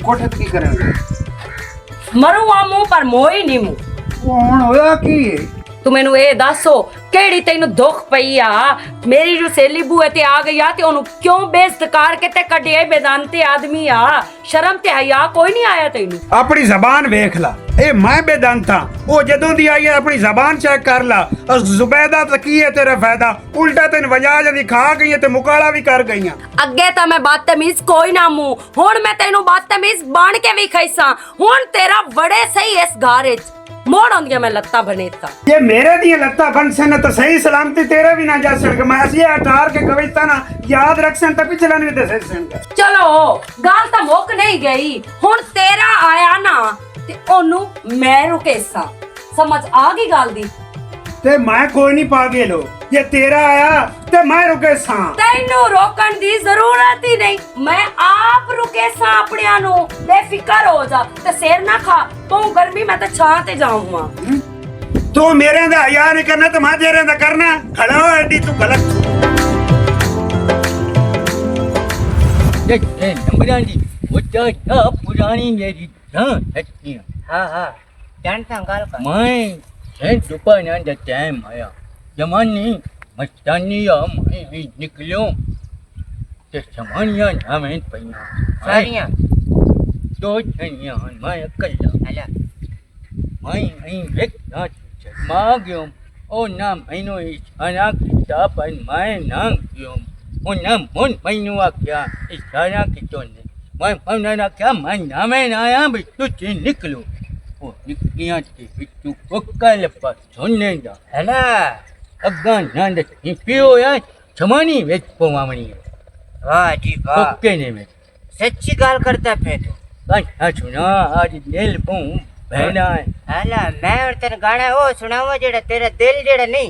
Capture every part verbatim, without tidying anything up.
اٹھ تے کی کریں گے؟ مروں آ منہ پر موئی نہیں منہ۔ وہ ہن ہویا کی ہے؟ تو مینوں اے دسو، کیڑی تینوں دکھ پئی آ؟ میری جو سہیلی بوئے تے آ گئی آ تے اونوں کیوں بے عزت کر کے تے کڈیا بے دانتے آدمی آ؟ شرم تے حیا کوئی نہیں آیا تینوں؟ اپنی زبان ویکھ لا۔ اے میں بے دانتا، او جدوں دی آئی ہے اپنی زبان چیک کر لا۔ اور زبیدہ تے کی ہے تیرا فائدہ؟ الٹا تین وجہ جدی کھا گئی ہے تے مکالا بھی کر گئی ہیں۔ اگے تاں میں بدتمیز کوئی نہ موں، ہن میں تینوں بدتمیز بن کے وی کھیساں۔ ہن تیرا وڑے صحیح اس گھر وچ۔ موڑ آندیاں میں لتاں بنیتا۔ یہ میرے دیاں لتاں بن سن تے صحیح سلامتی تیرے بھی نہ جا سڑک۔ میں اسی اٹھار کے گویتا نا یاد رکھ سن تے پچھلے نہیں دے سن۔ چلو، گل تاں مک نہیں گئی۔ ہن تیرا آیا نا تے اونوں میں رکیساں۔ سمجھ آ گئی گل دی؟ تے میں کوئی نہیں پاگل ہو، یہ تیرا آیا تے میں رکے ساں۔ تینوں روکن دی ضرورت ہی نہیں، میں آپ رکے ساں اپنیاں نوں۔ بے فکر ہو جا تے سر نہ کھا، تو گرمی میں تے چھاں تے جاؤں ہاں۔ تو میرے دا حیا نہیں کرنا تے میں تیرے دا کرنا۔ کھڑا ہو ایڈی تو غلط۔ دیکھ، اے نمبراں دی، وہ چاچا پرانی میری جان ہٹیاں۔ ہاں، ہاں۔ جانتا ہوں گل کر۔ میں سین ڈوپا نہ دا ٹائم آیا۔ جوانی مستانی آ میں ہی نکلیوں۔ تے سمانیاں نہ میں پئیاں۔ ساریاں۔ دو جنیاں ہن، میں اکلا۔ ہلا۔ میں ہی ویکھ نہ شرما گیوں۔ او نہ مینوں اشارہ کیتا پر میں نہ گیوں۔ او نہ من مینوں آکھیا اشارہ کیتوں نے۔ میں انہاں نے آکھیا، میں نہ میں آیا بھی تسی نکلو۔ او نکلیاں تے وچوں کوکا لبا سونے دا۔ ہلا۔ اگاں نہ دسی پیو یا چھمانی وچ پواونی ہے۔ واہ جی واہ۔ کوکے نے میں۔ سچی گل کردا پے تو۔ بس آ سنا، آج دل بہوں بہنا ہے۔ ہلا، میں ہن تینوں گانا او سناواں جیڑا تیرا دل جیڑا نہیں،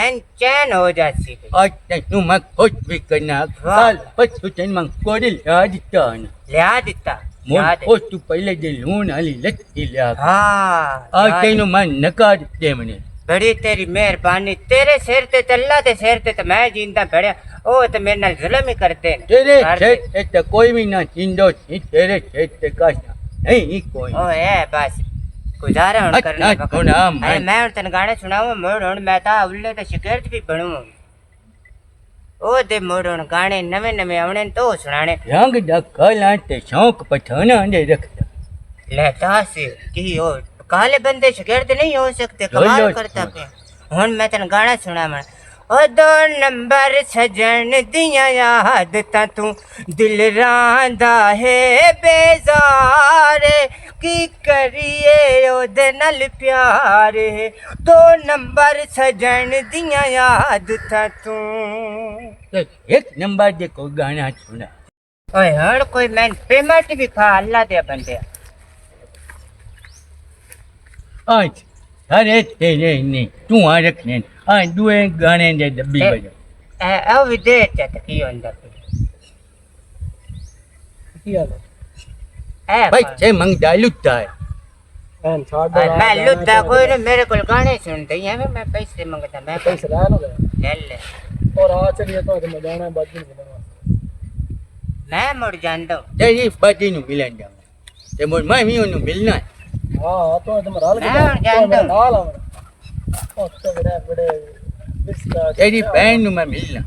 این چین ہو جاسی۔ آج تینوں میں کچھ بھی کرنا، واہ۔ کل پرسوں تینوں میں کوڑی لیا دتا نا۔ لیا دتا، مون لیا دتا۔ اس تو پہلے دے لون والی لچی لیا۔ ہاں، آج لیا تینوں دتا۔ میں نکا دتے منے۔ بڑی تیری مہربانی، تیرے سر تے تے اللہ دے سر تے تے میں جیندا بڑیا، او تے میرے نال ظلم ہی کردے نے۔ تیرے کردے۔ سر تے تے کوئی بھی نہ جیندو، نہیں تیرے سر تے کاشا نہیں کوئی۔ او اے بس، گزارا ہن اچھا، کرنا پکا۔ سنا میں۔ ارے میں ہن تن گانے سناواں، مڑ ہن میں تا اولے تے شگرد بھی بنوں۔ او دے مڑ ہن گانے نویں نویں آونے تو سنانے۔ رنگ دا کالا تے شوق پٹھانا دے رکھدا۔ لے دس، کی او کالے بندے شگرد نہیں ہو سکتے، چلو کمال کرتا سنا۔ پیا۔ ہن میں تن گانا سناواں۔ او دو نمبر سجن دیاں عادتاں توں دل راندا ہے بیزار، کی کریے او دے نال پیار ہے، دو نمبر سجن دیاں عادتاں توں۔ تے ایک نمبر دے کوئی گانا سنا۔ اوئے ہن کوئی میں پیمنٹ بھی کھا اللہ دے بندے۔ آج سارے تیرے نے تو آ رکھنے۔ آج دوئے گانے دے ڈبی اے، بجا۔ اے، او بھی دے چا تے کی ہوندا پیا؟ کی حال ہے؟ اے بھائی، بھائی۔ سے منگدا لٹا ہے۔ بہن چھاڑ دے، اے، میں لٹا کوئی نہیں، میرے کول گانے سنتے ہی ہیں، میں پیسے منگتا، میں پیسے لے لو گے۔ لے لے۔ اور آ چلیے تو میں جانا ہے، باجی نوں ملنا۔ میں مڑ جاندا ہوں۔ تیری باجی نوں ملن جانا۔ تے مڑ میں بھی انہوں ملنا ہے۔ ہاں، ہاں، تو تم رال کے میں جاؤ، تو جاندا میرے ہوں۔ نال آونا۔ او تے بڑے، بڑے، اس کا تیری بہن نوں میں ملنا۔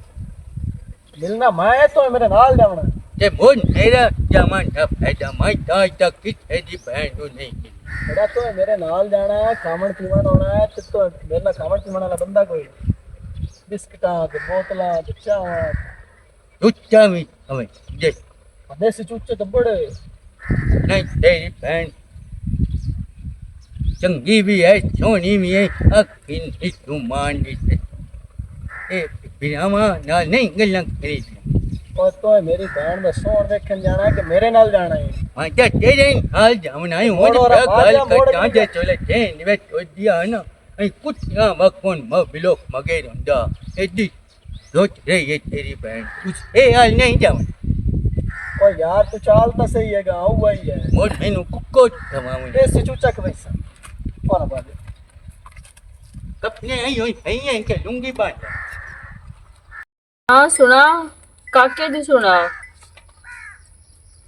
ملنا میں تو میرے نال جاونا۔ تے مون میرا جاوان دا فائدہ، میں تاج تک کسے دی بہن نوں نہیں ملنا۔ بڑا تو میرے نال جانا ہے، کھاون پیون ہونا ہے، تے تو میرے نال کھاون پیون والا بندہ کوئی نہیں۔ بسکٹاں تے بوتلاں تے چاواں۔ چوچا بھی ہوئے۔ جس دیسی چوچے تے بڑے۔ نہیں، تیری بہن چنگی بھی ہے، سونی بھی ہے، اکھیں دی تو مان دی تے۔ اے بناواں نال نہیں گلاں کری۔ او تو میری بہن دا سون ویکھن جانا ہے کہ میرے نال جانا ہے؟ ہاں، جا تیرے نال جاونا ہے، ہن پیا گل کر جاں جے چولے چین وچ ہو دیا نا۔ اے کچھ نہ وکھن مو بلوک مگے روندا۔ ایڈی سوچ رہی ہے تیری بہن، کچھ اے حال نہیں جاون۔ او یار، تو چال تاں صحیح ہے گا، او وہی ہے۔ مون مینوں ککو تھواویں۔ اے سچو چک ویسا۔ کون بات ہے؟ کپنے آئی ہوئی، آئی ہیں کہ لنگی بات ہے۔ ہاں، سنا، کاکے دی سنا۔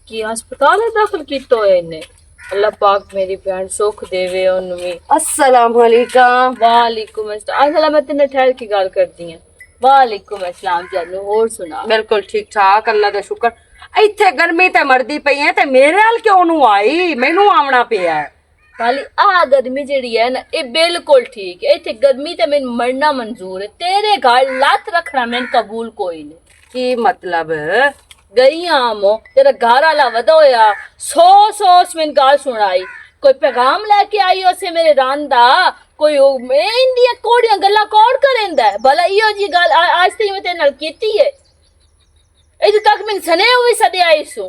کی ہسپتال داخل کیتا ہویا انہیں؟ اللہ پاک میری بہن سکھ دے وے انہوں وی۔ السلام علیکم۔ وعلیکم السلام۔ اصل میں تیرے نال ٹھہر کے گل کردی ہاں۔ وعلیکم السلام جانو، ہور سنا؟ بالکل ٹھیک ٹھاک، اللہ دا شکر۔ ایتھے گرمی تے مردی پئی ہے تے میرے حال کیوں نو آئی؟ مینوں آونا پیا ہے۔ والی، آ گرمی جیڑی ہے نا، اے بالکل ٹھیک ہے۔ ایتھے گرمی تے مین مرنا منظور ہے، تیرے گھر لات رکھنا مین قبول کوئی نہیں۔ کی مطلب؟ گئی آمو، تیرا گھر والا ودا ہویا، سو سو اس مین گال سنائی۔ کوئی پیغام لے کے آئی اسے میرے ران دا؟ کوئی او، میں اندیاں کوڑیاں گلاں کون کریندا ہے؟ بھلا ایہو جی گل آ-، آج تئیں میں تیرے نال کیتی ہے؟ اے تک مین سنے ہوئی سدے آئی سو۔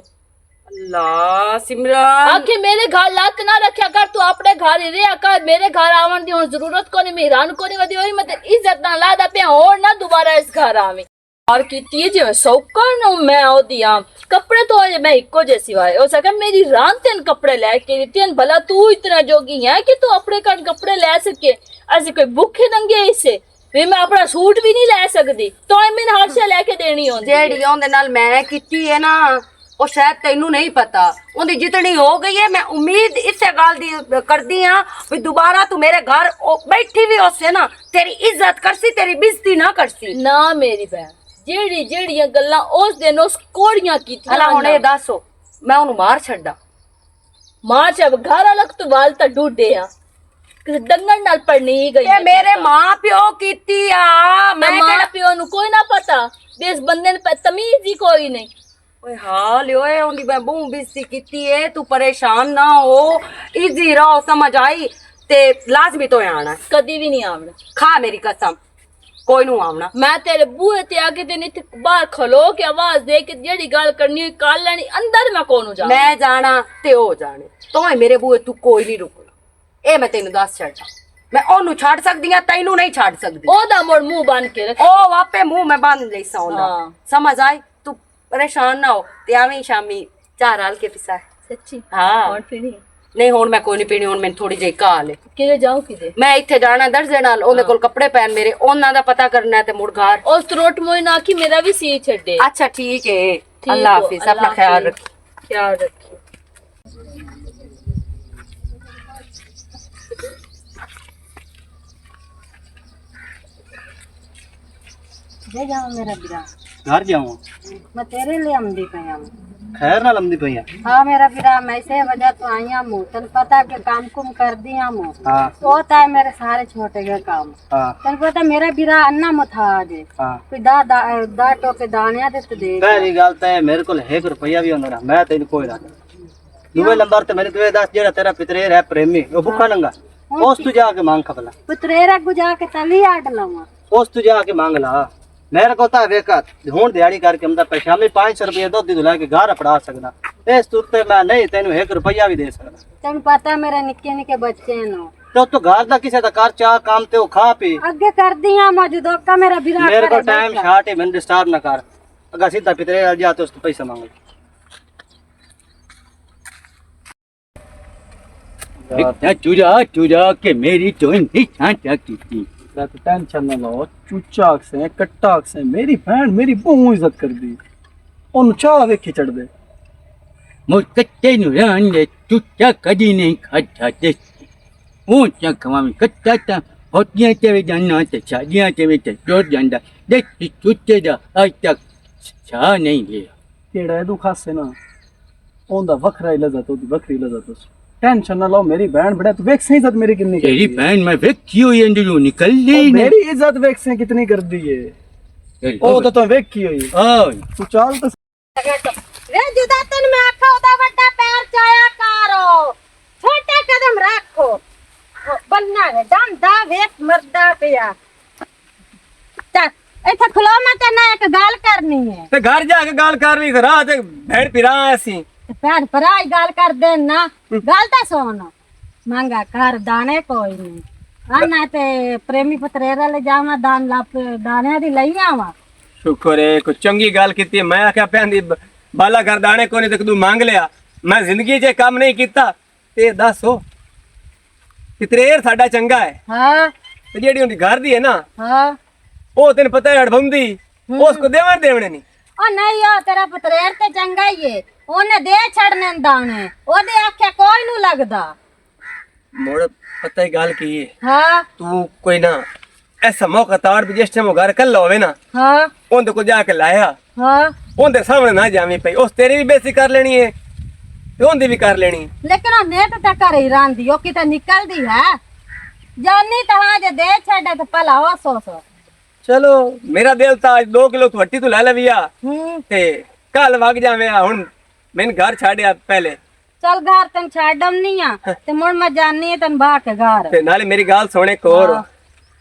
اللہ، سمران۔ آکھے میرے گھر لات نہ رکھیا کر، تو اپنے گھر ہی رہیا کر، میرے گھر آون دی ہن ضرورت کونی، میں ہیران کونی ودی ہوئی، میں تیری عزت نہ لادا پیا، ہور نہ دوبارہ اس گھر آویں۔ اور کیتی ہے جی میں سوکر نو میں او دیاں کپڑے تو اج میں اکو جے سوائے، اس آکھیا میری ران تین کپڑے لے کے دتی ہن، بھلا تو اتنا جوگی ہے کہ تو اپنے کن کپڑے لے سکے؟ اسی کوئی بھوکے ننگے اسے، وی میں اپنا سوٹ بھی نہیں لے سکدی، تو اے میں ہر شے لے کے دینی ہوندی ہے۔ جیڑی اوندے نال میں کیتی ہے نا، او شاید تینوں نہیں پتا۔ اوندی جتنی ہو گئی ہے، میں امید اسے گل دی کردی ہاں بھی دوبارہ تو میرے گھر او بیٹھی بھی ہوسے نا، تیری عزت کرسی، تیری بےعزتی نہ کرسی۔ نہ میری بہن، جیڑی جیڑیاں گلاں اس دن اس کوڑیاں کیتیاں الا ہن نا۔ اے دسو، میں اونوں مار چھڈاں؟ ماں چا گھر الگ تو وال تا ڈوڈے آ۔ کسے ڈنگر نال پڑھنی ہی گئی اے ہے میرے پتہ۔ ماں پیو کیتی آ، میں میں ماں کہڑا پیو نو کوئی نہ پتا۔ بے اس بندے نے پہ تمیز ہی کوئی نہیں۔ اوئے حال اوئے، اوندی میں بہوں بےعزتی کیتی اے، تو پریشان نہ ہو۔ ایزی راہ سمجھ آئی تے لازمی تو آنا۔ کدی بھی نہیں آونا۔ کھا میری قسم۔ کوئی نو آونا۔ میں تیرے بوئے تے آ کے تے نہیں تے باہر کھلو کے آواز دے کے جیڑی گل کرنی ہوئی کر لینی، اندر میں کونوں جانا۔ میں جانا تے او جانے۔ تو اے میرے بوئے تو کوئی نہیں رکنا۔ اے میں تینوں دس چھڈا۔ میں اونوں چھڈ سکدی ہاں، تینوں نہیں چھڈ سکدی۔ او دا مڑ منہ بن کے رکھ۔ او واپے منہ میں بن لئی سا اوندا۔ ہاں۔ سمجھ آئی؟ تو پریشان نہ ہو۔ تے آویں شامی چاہ رال کے پیسا۔ سچی؟ ہاں۔ ہن پینی؟ نہیں، ہن میں کوئی نہیں پینی، ہن میں تھوڑی جئی کال ہے۔ کدے جاؤ کدے؟ میں ایتھے جانا درزے نال، اوندے کول کپڑے پہن میرے، انہاں دا پتہ کرنا ہے تے مڑ گھر۔ اس روٹ موئی نہ آکھی میرا بھی سی چھڈے۔ اچھا، ٹھیک ہے۔ ٹھیک اللہ ہو، حافظ، اللہ اپنا خیال حافظ۔ رکھیے۔ خیال رکھیے۔ دے جاؤ میرا برا۔ گھر جاؤں؟ میں تیرے لیے آمدی پئی ہاں۔ خیر نال آمدی پئی ہاں؟ ہاں میرا برا، میں اسے وجہ تو آئی ہاں مو۔ تن پتا کہ کام کم کر دی ہاں مو۔ ہاں۔ تو ہوتا ہے میرے سارے چھوٹے گئے کام۔ ہاں۔ تن پتا میرا برا انا متھا آ جے۔ ہاں۔ کوئی دا، دا، دا ٹوکے دانیاں دے تے دے۔ پہلی گل تے میرے کول ایک روپیہ بھی ہونا، میں تینوں کوئی نہ۔ دوے نمبر تے میرے دوے دس، جیڑا تیرا پتریر ہے پریمی، وہ بھکھا ننگا۔ اس تو جا کے مانگ کھپلا۔ پتریر اگو جا کے تلی اڈ لواں۔ اس تو جا کے مانگ لا۔ میرے کو تا ویکا، ہن دیہاڑی کر کے ہمدا پہ شامی پانچ سو روپے دودھ دی دلا کے گھر اپڑا سکدا۔ اس ترتے میں نہیں تینوں ایک روپیہ بھی دے سکدا۔ تینوں پتہ ہے میرے نکے نکے بچے نو۔ تو تو گھر دا کسے دا کر چا کام تے او کھا پی۔ اگے کر دیاں موجود کا میرا برا میرے کو کرے ٹائم بیٹھا۔ شارٹ ہے، میں ڈسٹرب نہ کر۔ اگا سیدھا پترے ال جا تے اس تو پیسہ مانگ۔ اتنا چورا، چورا کہ میری تو انتہا چاکی تھی۔ تے ٹینشن نہ لو، چوچا آکسیں، کٹا آکسیں، میری بہن، میری بہوں عزت کر دی۔ اونوں چاہ ویکھی چڑھ دے۔ مر کٹے نو ران دے، چوچا کدی نہیں کھادا تے۔ اون چا کھواویں کٹا تا، ہوتیاں تے وی جانا تے شادیاں تے وی تے جوڑ جاندا۔ دے چوچے دا آج تک چاہ نہیں لیا۔ کیڑا ہے دو خاصے نا؟ اوندا وکھرا ہی لذت، اوندی وکھری لذت اس۔ ٹینشن نہ لو، میری بہن بڑا، تو ویکھ سہی عزت میری کتنی تیری کردی ہے۔ بہن میں ویکھی ہوئی اندروں نکل او، لی نے۔ میری عزت ویکھ سہی کتنی کردی ہے۔ چل، او او۔ تو تو ویکھی ہوئی۔ آ۔ تو چل تو۔ وے جدا تن میں آکھا اودا وڈا پیر چایا کارو۔ چھوٹے قدم رکھو۔ بننا ہے، ڈانڈا ویکھ مردا پیا۔ تے ایتھے کھلو، میں تیرے نال ایک گل کرنی ہے۔ تے گھر جا کے گل کرنی، تے راہ تے بھیڑ پھرا ایسی۔ تے بھیڑ پھرا ہی گل کر دین نا۔ گل تے سن، مانگا گھر دانے کوئی نہیں۔ آنا تے پریمی پتریرا لے جاواں، دان لاپ دانے دی لئی آواں۔ شکر ہے، کوئی چنگی گل کیتی۔ میں آکھیا پہندی ب-، بالا گھر دانے کوئی نہیں، تے کدوں مانگ لیا۔ میں زندگی 'چ کم نہیں کیتا۔ تے دس او، پتریر ساڈا چنگا ہے۔ ہاں۔ تے جیڑی اوندی گھر دی ہے نا، ہاں۔ او تینوں پتہ ہے اڑبھمدی، ہوں۔ اس کو دیوݨ دیوݨے نہیں۔ او نہیں، او تیرا پتریر تے چنگا ہی ہے۔ اونے دے چھڑنے دانے، او دے آکھیا کوئی نو لگدا۔ مڑ پتہ ہی گل کی ہے۔ ہاں۔ تو کوئی نہ ایسا موقع تار بھی، جس ٹائم وہ گھر کلا ہوئے نا، ہاں۔ اون دے کو جا کے لایا۔ ہاں۔ اون دے سامنے نہ جاویں پئی، اس تیری بھی بےزتی کر لینی ہے تے اون دی بھی کر لینی۔ لیکن او نیٹ تے گھر ہی راندی، او کتے نکلدی ہے؟ جانی تے ہاں جے دے چھڈے تے پلا ہو سو سو۔ چلو، میرا دل تا اج دو کلو تو ہٹی تو لے لویا۔ ہوں۔ تے کل وگ جاویں آ، ہن میں گھر چھڈیا پہلے۔ چل گھر تین چھڈ آونی آ، تے مڑ میں جانی آ تین باہ کے گھر۔ تے نالے میری گل سنے کور۔ ہاں۔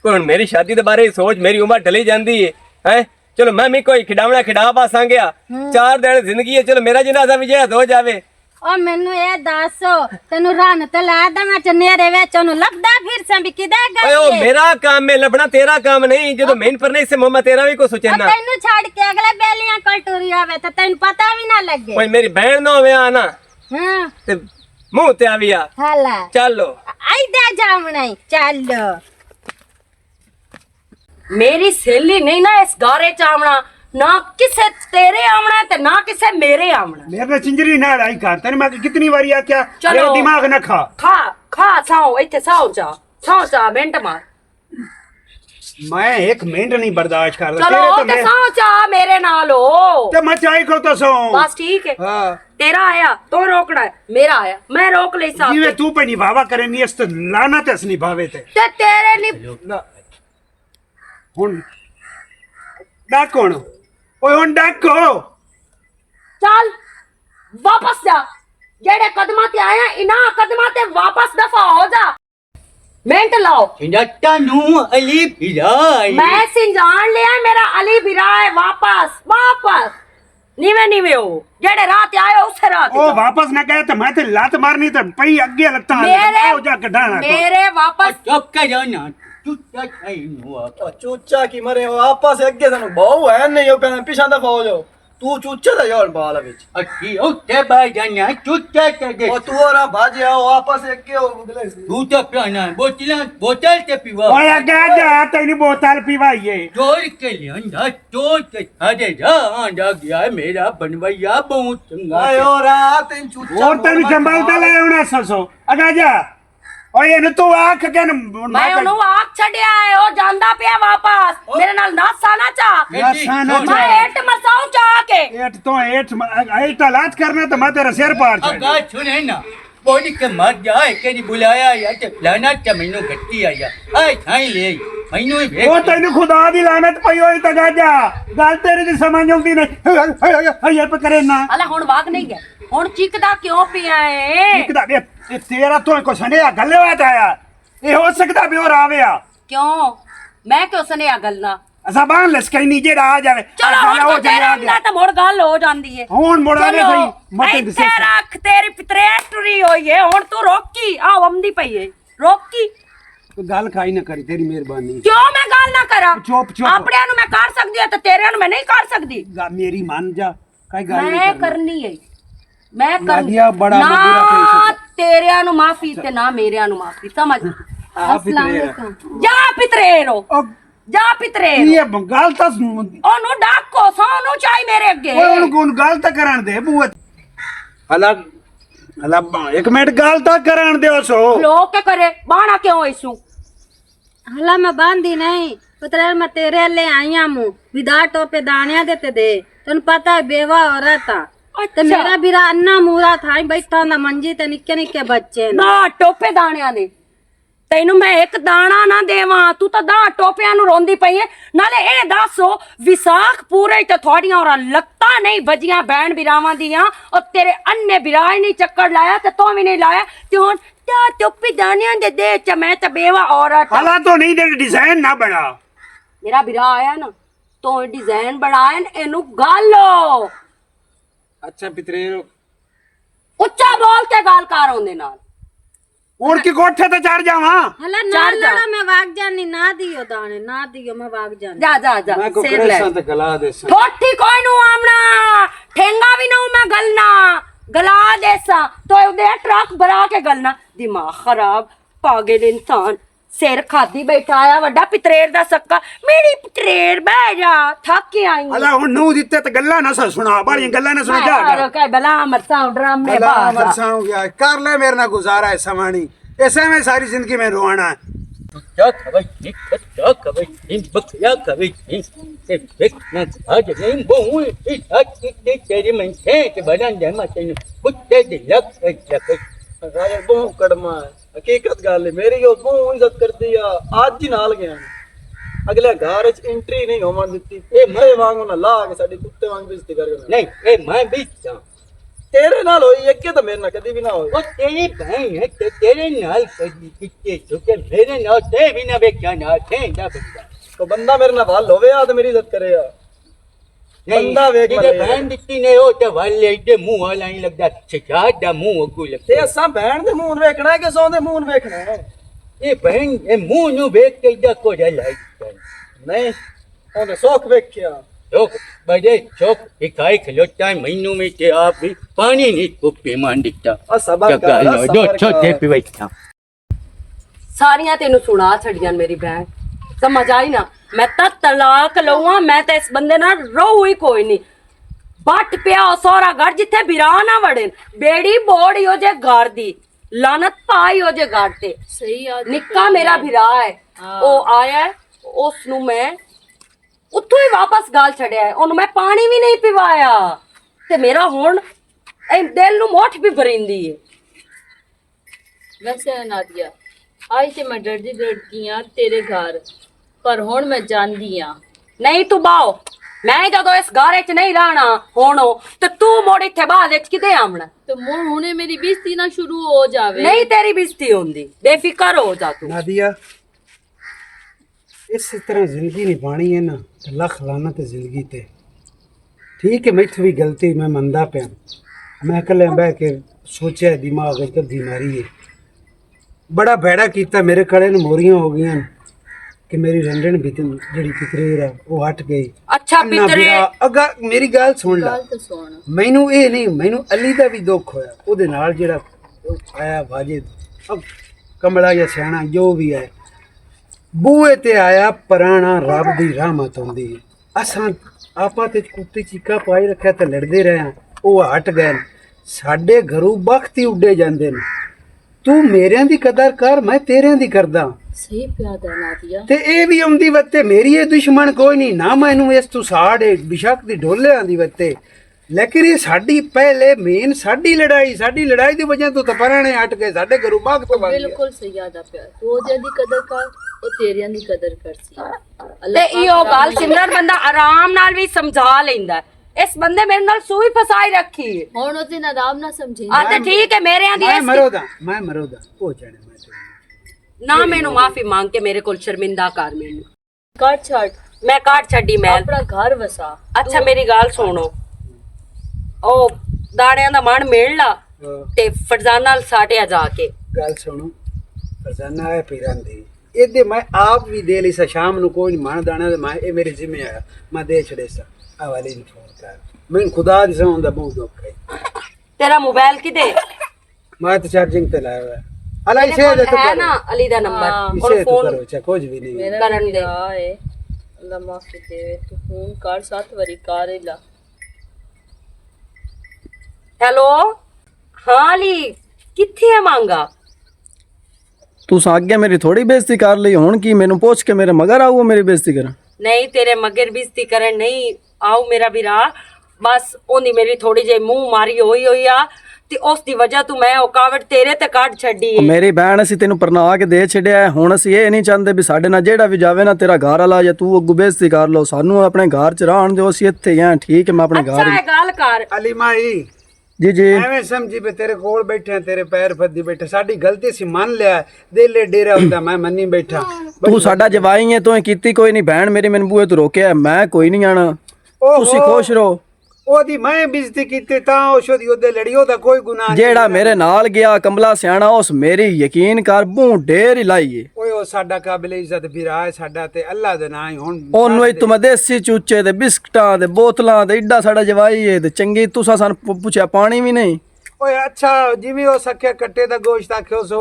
کوئی ہن میری شادی دے بارے سوچ، میری عمر ڈلی جاندی ہے، ہیں؟ چلو میں بھی کوئی کھڈاونا کھڈا پاساں گیا۔ ہوں۔ چار دن زندگی ہے، چلو میرا جنازہ بھی جہاد ہو جاوے۔ او مینوں اے دس، تینوں رن تے لا داں میں چنیرے وچ اونوں لبدا پھر ساں بھی کدے گئی اے؟ او میرا کام ہے لبنا، تیرا کام نہیں۔ جدوں میں پر نہیں سے محمد تیرا بھی کو سوچے او نا۔ تینوں چھڈ کے اگلے بیلیاں کول ٹری ہوے تے تینوں پتہ بھی نہ لگے۔ کوئی میری بہن نہ ہوے آ نا۔ ہاں۔ تے منہ تے آوی آ۔ ہلا۔ چلو۔ آئی دے جاونا ہی، چلو۔ میری سہیلی نہیں نہ اس گارے چ آونا، نہ کسے تیرے آونا تے نہ کسے میرے آونا۔ میرے نال چنجری نہ لڑائی کر، تینوں میں کتنی واری آکھیا، چلو۔ میرا دماغ نہ کھا۔ کھا، کھا، ساؤ، ایتھے ساؤ چا، ساؤ چا، منٹ مار۔ میں ایک منٹ نہیں برداشت کردا، چلو، تیرے تے تے میں ساؤ چا میرے نال ہو۔ تے میں چاہی کو تو ساؤ۔ بس ٹھیک ہے۔ ہاں۔ تیرا آیا، تو روکنا ہے، میرا آیا، میں روک لئی سا جی میں آپ۔ تو پہ نہیں بابا کرے نہیں، اس تے لانا تے اس نہیں بھاوے تے۔ تے تیرے نہیں۔ نہ۔ ہن ڈاک کون؟ اوئے ہن ڈاک کو؟ چل، واپس جا۔ جیڑے قدماں تے آیا، انہاں قدماں تے واپس دفع ہو جا۔ منٹ لاؤ۔ سنجاتا نو علی بھرا ہے۔ میں سنجان لیا، میرا علی بھرا ہے۔ واپس، واپس۔ نیوے نیوے ہو۔ جیڑے راہ تے آئے ہو، اسے راہ تے او جاؤ۔ واپس نہ گئے تے میں تے لات مارنی تے پئی اگے لتاں میرے، آؤ جا کے ڈانا کو۔ میرے واپس۔ چپ کر جاؤ نا۔ چوچا کھائی نو آپ۔ او چوچا کی مرے ہو، آپس اگے سانو بہو ہے نہیں، او پہلے پیچھے دفعہ ہو جاؤ۔ تو چوچا دا یار بال وچ۔ اچھی، او تے بھائی جانا، چوچا تے دے۔ او تو اور بھاجے آؤ، آپس اگے ہو، اگلے۔ تو تے پیانا، بوتلاں، بوتل تے پیوا۔ اوئے اگے جا، تینوں بوتل پیوائیے۔ چور کے لیے اندھا، چور کے سارے راہ آندا گیا ہے، میرا بنویا بہت چنگا اوئے ہے۔ اور آ، تین چوچا اور تینوں بہت چنبل تے لے آنا سسو۔ اگا جا۔ اوئے، اینوں تو آکھ کے ن-، میں میں اونوں آکھ چھڈیا ہے، او جاندا پیا واپس۔ او۔ میرے نال ناسا نہ چا۔ ناسا نہ میں چا۔ ایٹ مساؤں چا کے۔ ایٹ تو ایٹ م-، ایٹ لات کرنا تو میں تیرا سر پار چھڈ۔ گل سنے نا، بولی کے مر جا، ایک نہیں بلایا یا تے لانا تے مینوں گٹی آیا۔ اے تھائی لے، مینوں ہی ویکھ۔ او تینوں خدا دی لعنت پئی ہوئی تے گا جا۔ گل تیری دی سمجھ آوندی نہیں۔ ہائے، ہائے، ہائے، ہائے، پکڑے نا۔ الا ہن واگ نہیں گیا۔ ہن چیکدا کیوں پیا ہے؟ چیکدا وے، اے تیرا تو کو سنیا گلے وچ آیا۔ اے ہو سکدا بھی اور آویا۔ کیوں؟ میں کیوں سنیا گلنا؟ زبان لسکائی نہیں جیڑا آ جاوے۔ چلو، آ ہن جاوے، او تو جاوے، تیرا آ بھی جاوے۔ نہ تے مڑ گل ہو جاندی ہے۔ ہن مڑ آوے چلو، صحیح، مت ایتھے دسے۔ رکھ، تیری پتریٹ ٹری ہوئی ہے، ہن تو روکی، آ ومدی پئی ہے، روکی۔ تو گل کھائی نہ کری، تیری مہربانی۔ کیوں میں گل نہ کراں؟ چپ، چپ۔ اپنے نو میں کر سکدی ہاں تے تیرے نو میں نہیں کر سکدی۔ گا-، میری مان جا۔ کئی گل نہیں میں کرنی۔ کرنی ہے۔ میں کرنی۔ نادیہ بڑا نہ مدورا پیش ہے۔ تیرے نو معافی تے نہ میرے نو معافی، سمجھ؟ آپ ہی السلام تیرے۔ علیکم۔ جا پترے رو۔ او جا پترے رو۔ یہ گل تا سن۔ او نو ڈاکو سو نو چاہی میرے اگے۔ اوئے ہن کون گل تا کرن دے بوت۔ الگ، الگ، ایک منٹ گل تا کرن دے سو۔ لوگ کے کرے، بانا کیوں ایسو؟ ہلا میں باندھی نہیں، پترے میں تیرے لے آئی ہاں موں، ودا ٹوپے دانیاں دے تے دے۔ تینوں پتہ ہے بیوہ عورت آ۔ تے اچھا۔ میرا بیرا انا مورا تھا، ہی بیٹھا ہوندا منجی تے نکے نکے بچے نے۔ نہ، ٹوپے دانیاں دے۔ تینوں میں ایک دانا نہ دیواں، تو تاں داں ٹوپیاں نوں روندی پئی ہے۔ نالے اے دس، وساخ پورے تے تھوڑیاں اور لتاں نہیں بجیاں بہن بیراواں دیاں، اور تیرے انے بیرا ہی نہیں چکر لایا تے تو بھی نہیں لایا۔ تے ہن تے ٹوپی دانیاں دے دے چ میں تے بیوہ عورت آں۔ حالا تو نہیں دے ڈیزائن نہ بنا۔ میرا بیرا آیا نا، تو ڈیزائن بنا، اینو گالو۔ اچھا پترے، اچا بول کے گال کر اوندے نال۔ ہن کی کوٹھے تے چڑھ جاواں؟ ہلا نہ چڑھ جا۔ لڑا، میں واگ جانی، نہ دیو دانے، نہ دیو، میں واگ جانی۔ جا، جا، جا، میں کو سیر لے۔ کریساں تے گلا دے ساں۔ ٹھوٹھی کوئی نو آمنا، ٹھینگا بھی نو میں گلنا، گلا دے ساں۔ تو اودے ٹرک بھرا کے گلنا، دماغ خراب، پاگل انسان۔ سر کھادی بیٹھا آیا وڈا پتریر دا سکا۔ میری پتریر بہ جا، تھک کے آئی ہاں۔ الا ہن نو دتے تے گلاں نہ سا سنا، بالیاں گلاں نہ سنا، جا گھر۔ کہے بلا مرساں ڈرامے بلا باز آ۔ مرساں ہو گیا، کر لے میرے نال گزارا ہے سوانی۔ ایسے میں ساری زندگی میں روانا ہے۔ کچا کھوئی نہیں، کچا کھوئی نہیں، بکرا کھوئی نہیں۔ تے ویکھ نہ آج نہیں بہو، اس آج کی تیری میں سے کہ بڑا جما تینوں کتے دے لگ لگ۔ غیر بہو کڑما ہے۔ حقیقت گل ہے، میری او بہو عزت کردی آ، اج ہی نال گیا۔ اگلے گھر وچ انٹری نہیں ہون دتی۔ اے میں وانگ نہ لا کے ساڈی کتے وانگ بےعزتی کر کے۔ نہیں، اے میں بھی جاں۔ تیرے نال ہوئی، اکے تے میرے نال کدی بھی نہ ہوئی۔ او تیری بہن ہے تے تیرے نال کدی کتے چکے، میرے نال تے بھی نہ ویکھیا نہ تے دا بندہ۔ تو بندہ میرے نال ول ہوے آ تے میری عزت کرے آ۔ نہیں، بندہ ویکھ جے بندے بہن دتی نے او تے ول ایڈے منہ والا نہیں لگدا، شجاعت دا منہ اگو لگدا۔ تے اساں بہن دے منہ ویکھنا ہے کہ سو دے منہ ویکھنا ہے؟ اے بہن، اے منہ نو ویکھ کے ایڈا کوڑا لائی دتا۔ نہیں، اون سوکھ ویکھیا۔ لوک بڑے چوک دکھائی کھلوتا ہے، مینوں میں تے آپ بھی پانی نہیں کپی مان دتا۔ آ صبر کر، جگہ آ لو، دو صبر چھوٹے کر۔ پیوے کھا۔ ساریاں تینوں سنا چھڑیاں میری بہن، سمجھ آئی نا؟ میں تاں طلاق لواں، میں تے اس بندے نال رہو ہی کوئی نہیں۔ بٹ پیا او سورا گھر جتھے بھرا نہ وڑن، بیڑی بوڑ ہی ہو جے گھر دی، لعنت پائی ہو جے گھر تے۔ صحیح آ، نکا میرا بھرا ہے، ہاں۔ او آیا ہے، اس نو میں اتھوں ہی واپس گال چھڑیا ہے، اونوں میں پانی بھی نہیں پیوایا۔ تے میرا ہن اے دل نو موٹھ بھی بھریندی ہے۔ ویسے نا نادیہ، آج تے میں ڈردی ڈردی ہاں تیرے گھر، پر ہن میں جاندی ہاں۔ نہیں تو باؤ، میں جدوں اس گھر وچ نہیں رہنا ہونو، تے تو مڑ اتھے بعد وچ کدے آونا؟ تے مڑ ہنے میری بےعزتی نہ شروع ہو جاوے۔ نہیں، تیری بےعزتی ہوندی، بے فکر ہو جا تو۔ نادیہ، اس طرح زندگی نبھانی ہے نا، تے لکھ لعنت ہے زندگی تے۔ ٹھیک ہے، میتھوں بھی غلطی، میں مندا پیا۔ میں اکلے بہ کے سوچیا، دماغ وچ غلطی ماری ہے۔ بڑا بھیڑا کیتا، میرے کڑے نوں موریاں ہو گئیاں کہ میری رنڈن بھی تے جڑی پتریر ہے، وہ ہٹ گئی۔ اچھا، انا پتریر۔ بھیڑا، اگا میری گل سن لا۔ گل تے سن۔ مینوں اے نہیں، مینوں علی دا بھی دکھ ہویا۔ او دے نال جڑا آیا واجد، اب کملا یا سیانا جو بھی ہے، بوئے تے آیا پرانا رب دی رحمت ہوندی ہے۔ اساں آپاں تے کتے چیکا پائی رکھیا تے لڑدے رہے ہاں، او ہٹ گئے۔ ساڈے گھروں بخت ہی اڈے جاندے نے۔ تو میریاں دی قدر کر، میں تیریاں دی کردا۔ صحیح پیا دا نادیہ۔ تے اے بھی اوندی وتے میری اے دشمن کوئی نہیں، نہ مینوں اس تو ساڑ ہے، بشک دی ڈھولے آندی وتے۔ لیکن یہ ساڈی پہلے مین ساڈی لڑائی، ساڈی لڑائی دی وجہ تو تپرانے ہٹ گئے، ساڈے گھروں باغ تو بن گیا۔ بالکل صحیح آدا پیا۔ تو اودے دی قدر کر، او تیریاں دی قدر کر سی۔ اللہ تے پاک ایہو گل سمرن بندہ آرام نال وی سمجھا لیندا ہے۔ اس بندے میرے نال سوئی پھسائی رکھی ہے۔ ہن اس دن آرام نال سمجھی۔ آ تے ٹھیک ہے، میرے آندی میں اس مرو دا، میں مرو دا، او جانے میں تے نہ مینوں معافی مانگ کے میرے کول شرمندہ کر مینوں۔ کر چھڈ۔ میں کر چھڈی محل۔ اپنا گھر وسا۔ اچھا، میری گل سنو۔ او داڑیاں دا من میل لا تے فرزانہ نال ساٹیا جا کے۔ گل سنو، فرزانہ ہے پیراں دی۔ اے دے میں آپ وی دے لئی سا، شام نو کوئی نہیں من دانا تے میں، اے میرے ذمہ آیا، میں دے چھڑے سا۔ آ والے نوں فون کر۔ میں خدا دی سوں دا بہت دکھ ہے۔ تیرا موبائل کدے؟ میں تو چارجنگ تے لایا ہوا ہے۔ الا اسے دے تو ہے کرو۔ نا علی دا نمبر؟ ہاں۔ اسے تو فون کرو، اچھا، کچھ بھی نہیں۔ میرا کرن دے۔ بھرا ہے، اللہ معافی دے، تو فون کر، ست واری کر ہی لا۔ ہیلو، ہاں علی، کتھے ہے مانگا؟ تساں اگے میری تھوڑی بےعزتی کر لئی، ہن کی مینوں پوچھ کے میرے مگر آؤ میری بےعزتی کرن؟ نہیں، تیرے مگر بےعزتی کرن نہیں آؤ میرا بھرا، بس اوندی میری تھوڑی جئی منہ ماری ہوئی ہوئی آ، تے اس دی وجہ تو میں او کاوڑ تیرے تے کڈ چھڈی ہے۔ میری بہن، اسی تینوں پرنا کے دے چھڈیا ہے، ہن اسی اے نہیں چاہندے بھی ساڈے نال جیڑا بھی جاوے نا تیرا گھر والا یا تو اگوں بےعزتی کر لو، سانوں اپنے گھر چ رہن دیو، اسی اتھے ہی ہیں، ٹھیک ہے، میں اپنے گھر اچھا ہی۔ اے گل کر۔ علی مائی، جی، جی۔ ایویں سمجھی پے تیرے کول بیٹھے ہیں، تیرے پیر پھدی بیٹھے۔ ساڈی غلطی سی، من لیا۔ دل اے ڈیرا ہوندا، میں منی بیٹھا۔ تو ساڈا جوائی ہے، تو اے کیتی کوئی نہیں۔ بہن میری مینوں بوئے تو روکیا ہے، میں کوئی نہیں آنا۔ اوہو۔ تسی خوش رہو۔ او دی میں بےعزتی کیتی، تاں او شودی اودے لڑی، او دا کوئی گناہ نہیں۔ جیڑا میرے نال گیا، کملا سیانا، اس میری یقین کر، بہوں ڈیر ہی لائی ہے۔ اوئے، او ساڈا قابل عزت بھرا ہے، ساڈا تے اللہ دے ناں ہی ہن اونوں ہی تم دیسی چوچے تے بسکٹاں تے بوتلاں تے ایڈا ساڈا جوائی ہے تے چنگی تساں سان پ-، پچھیا پانی وی نہیں۔ اوئے اچھا، جویں او سکے کٹے دا گوشت آکھیو سو،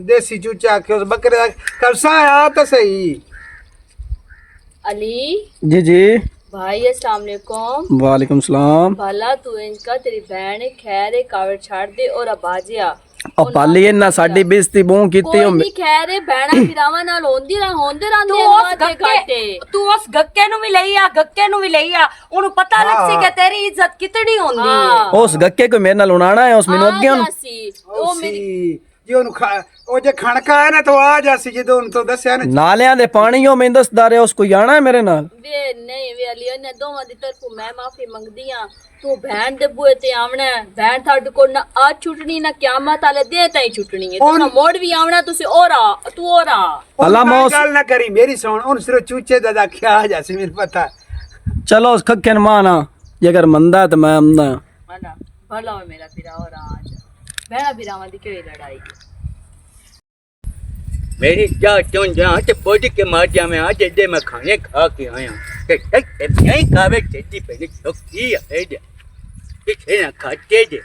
دیسی چوچا آکھیو سو، بکرے دا، کبسا آ تے صحیح۔ علی۔ جی، جی۔ بھائی، السلام علیکم۔ وعلیکم السلام۔ بھلا تو ان کا، تیری بہن ہے، خیر ہے، کاوڑ چھاڑ دے اور اب آ جیا۔ او پالی، انہاں ساڈی بےعزتی بہوں کیتی۔ کوئی نہیں، خیر ہے، بہنا بھراواں نال ہوندی رہ، ہوندے رہندے تو ہیں، اس گھاٹے گھکے، گھاٹے۔ تو اس گھکے نوں وی لئی آ، گھکے نوں وی لئی آ، اونوں پتہ لگ سی کہ تیری عزت کتنی ہوندی ہے۔ ہاں۔ اس گھکے کو میرے نال ہونانا ہے، اس مینوں آ اگے ہن۔ جاسی۔ او او میری سی، جی اونوں کھا-، او جے کھنکا ہے نا تو آ جاسی، جدوں اونوں تو دسیا نا۔ نالیاں دے پانی او میں دسدا رہیا، اس کو آنا ہے میرے نال۔ وے نہیں، وے علی، انہاں دوواں دی طرفوں میں معافی منگدی ہاں۔ تو بہن دے بوئے تے آونا ہے، بہن تھاڈے کول نہ آ چھٹنی، نہ قیامت والے دے تائیں چھٹنی ہے۔ تساں مڑ وی آونا، تسی اور آ، تو اور آ۔ اللہ موس۔ گل نہ کری، میری سن، ان صرف چوچے دا دا کیا آ جاسی، میرے پتہ۔ چلو، اس کھکن مانا، جے اگر مندا ہے تو میں آمدا ہاں۔ بھلا، بھلا ہوئے میرا بھرا، اور آ جا۔ بہنا بھراواں دی کوئی لڑائی ہے؟ میری جا چون جا تے بوڈی کے مار جاویں، آج ایڈے میں کھانے کھا کے آیا۔ تے تے تے نہیں کھاوے، چیتی پہلے چھوکی ہے ایڈے۔ کسے نہ کھاتے دے۔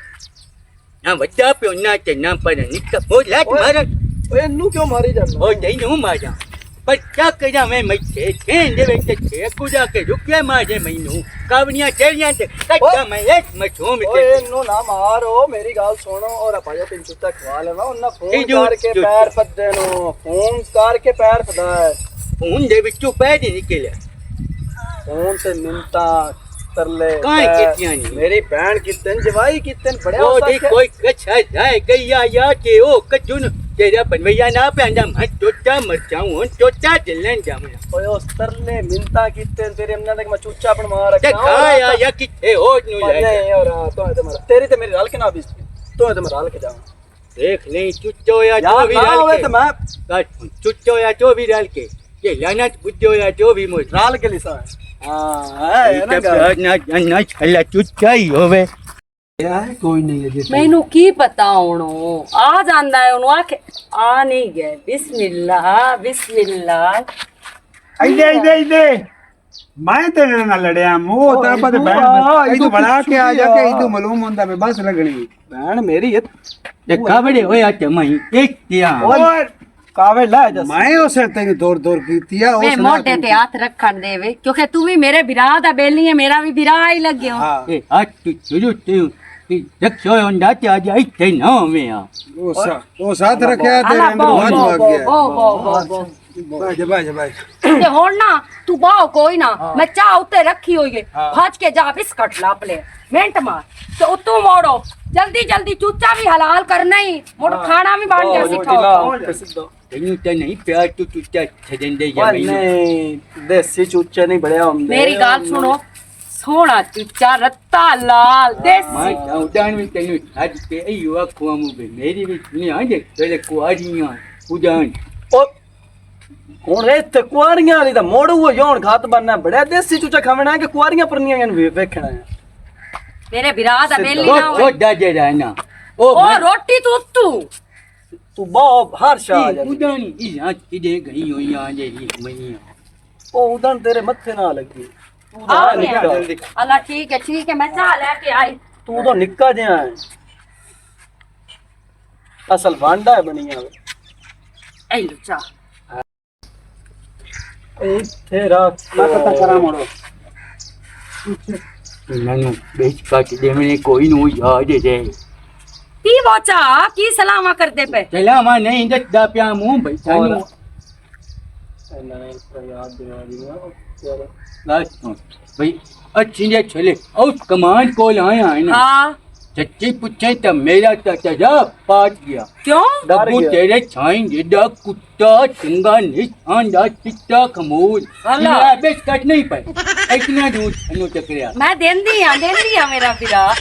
نہ وڈا پیو، نہ تے نہ پر نکا۔ وہ لات اوئے، مارا۔ اوئے، اینوں کیوں ماری جانا؟ او تینوں مارا۔ پر کیا کراں میں، میں تے تے دے وچ تے گجا کے رکے مارے مینوں۔ کاونیاں تیریاں تے کٹا میں ایک مچھوم تے۔ اوئے، اینوں نہ مارو، میری گل سنو، اور بھائی تین چٹا کھوا لینا، انہاں فون کر کے پیر پدے نو، فون کر کے پیر پدا ہے۔ فون دے وچوں پیر ہی نکلیا۔ فون تے منتاں، ترلے، کائیں پیر۔ کیتیاں نہیں۔ میری بہن کیتن، جوائی کیتن، بڑے او ہو دی سکے۔ کوئی کچھ ہے جائے گئی یا، یا کہ او کجن تیرا بنویا نہ پیندا، میں چوچا مر جاؤں، ہن چوچا دلن جاویں۔ اوئے، اس ترلے منتاں کیتن، تیرے امنا تک میں چوچا بنوا رکھا۔ تے کھا یا، یا کتھے ہو نو لے جا۔ نہیں، اور تو تے میرا، تیری تے میری رل کے نہ بیس، تو تے میں رل کے جاواں۔ دیکھ لیں، چچو یا یار، چوبی نہ رل ہوئے کے۔ تو میں کٹ، چچو یا چوبی رل کے۔ یہ لعنت بجو یا چوبی مجھ۔ رل کے لسا۔ ہاں، ہے، ہے نا گل۔ نہ، نہ، نہ، چھلا چچا ہی ہوئے۔ یار، کوئی نہیں ہے جی۔ مینوں کی پتا ہونو؟ آ جاندا ہے، اونوں آکھ، آ نہیں گئے۔ بسم اللہ، بسم اللہ۔ ایدے، ایدے، ایدے۔ میں تیرے نال لڑیا، مو او، تیرا پتہ ایدو بہن آ، بس، ایدو ایدو بڑا کے آ جا کے، ایدو معلوم ہوندا میں بس لگنی۔ بہن میری ات۔ تے کاوڑے ہویا تے میں ایک کیا۔ اور کاوڑ لا جس۔ میں اسے تینوں دور دور کیتی آ، میں اس نے موٹے تے ہاتھ رکھن دے وے، کیونکہ تو بھی میرے بھرا دا بیلی ہے، میرا بھی بھرا ہی لگے ہو۔ ہاں۔ اے ہاتھ تو شروع تے ہوں، کہ رکھو ہوندا تے آج ایتھے نہ ہووے آ۔ او سا-، او ساتھ رکھیا تے اللہ اندر بہت بہت آ گیا۔ بہت، بہت، بہت، بہت۔ بھائی جا، بھائی جا، بھائی جا۔ تے ہن نا، تو باہو کوئی نہ، ہاں۔ میں چاہ اُتے رکھی ہوئی ہے۔ ہاں۔ بھج کے جا بسکٹ لاپ لے۔ منٹ مار۔ تے اتوں موڑو۔ جلدی جلدی چوچا بھی حلال کرنا ہی۔ مڑ ہاں۔ کھانا بھی بن گیا سی کھاؤ۔ تینوں تے نہیں پیار تو چوچا چھڈن دے یا بھائی مینوں۔ نہیں، دیسی چوچا نہیں بڑیا ہوندا۔ میری گل سنو۔ سوہنا چوچا رتا لال دیسی۔ میں جاؤں جان میں تینوں چھڈ کے ایو آکھواں مو بے میری بھی سنی آ جے تیرے کو آ رہی ہاں۔ اجان۔ او ہن اے تے کواریاں والی دا موڑ ہوئے، ہن گھات بننا بڑا دیسی چوچا کھاونا ہے کہ کواریاں پرنیاں وی ویکھنا ہے۔ میرے بھرا دا بیلی نہ او ہوئے۔ چھوٹا جیڑا ہے نا، او او بھر روٹی تو اتو۔ تو با ہر شاہ آ جاندی۔ اودانی، اے ہاں کدے گئی ہوئی آ جے ری مئی۔ او ادن تیرے متھے نہ لگی۔ تو ادھر آ نکل۔ گیا۔ اللہ ٹھیک ہے، ٹھیک ہے، میں چاہ لے کے آئی۔ تو ادھر نکا جے آئے۔ اصل وانڈا ہے بنیا۔ اے لو چاہ۔ ایتھے رکھ۔ میں پتہ کراں مڑو۔ مینوں بیچ کٹ دے، میں کوئی نو یاد ہے جے۔ کی بوچا، کی سلاماں کردے پے؟ سلاماں نہیں، دسدا پیا منہ بھائی سانوں۔ اور؟ اللہ نے اس کا یاد دلا دیا۔ بس سن، بھائی، اچھی جے چلے، اس کمانڈ کول آیا ہے نا۔ ہاں۔ سچی پوچھے تو میرا تو تجا پاٹ گیا۔ کیوں؟ ڈبو تیرے چھائیں جدا کتا چنگا نہیں آندا چٹا کمول۔ اللہ۔ میں بس کٹ نہیں پائے۔ اتنا دور انو چکریا۔ میں دیندی ہاں، دیندی ہاں میرا بھرا۔